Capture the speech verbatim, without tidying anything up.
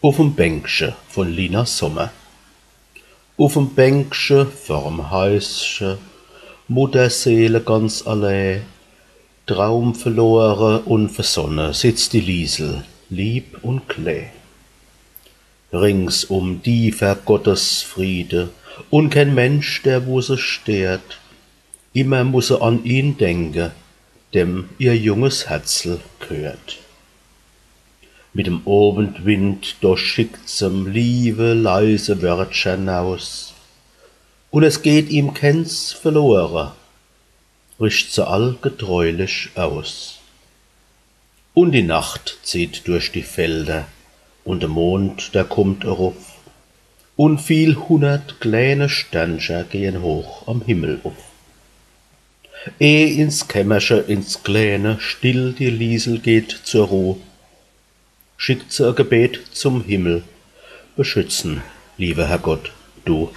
Uff'm Bänkche von Lina Sommer. Uff'm Bänkche vorm Heische, Mutterseele ganz allee, traumverlore un versonne, sitzt die Liesel, lieb un klee. Ringsum tiefer Gottesfriede, un keen Mensch, der wo se steert. Immer muss se an ihn denke, dem ihr junges Herzl g'hört. Mit dem Owendwind, do schickt se'm liewe, leise Wörtcher naus. Un es geht ihm kens verlore, richt se all getreulich aus. Un die Nacht zieht durch die Felder, un de Mond, der kummt eruff, un viel hunnert kleene Sterncher gehen hoch am Himmel uff. Eh ins Kämmerche, ins kleene, still die Liesel geht zur Ruh, schickt se e Gebet zum Himmel: Beschützen, lieber Herrgott, du.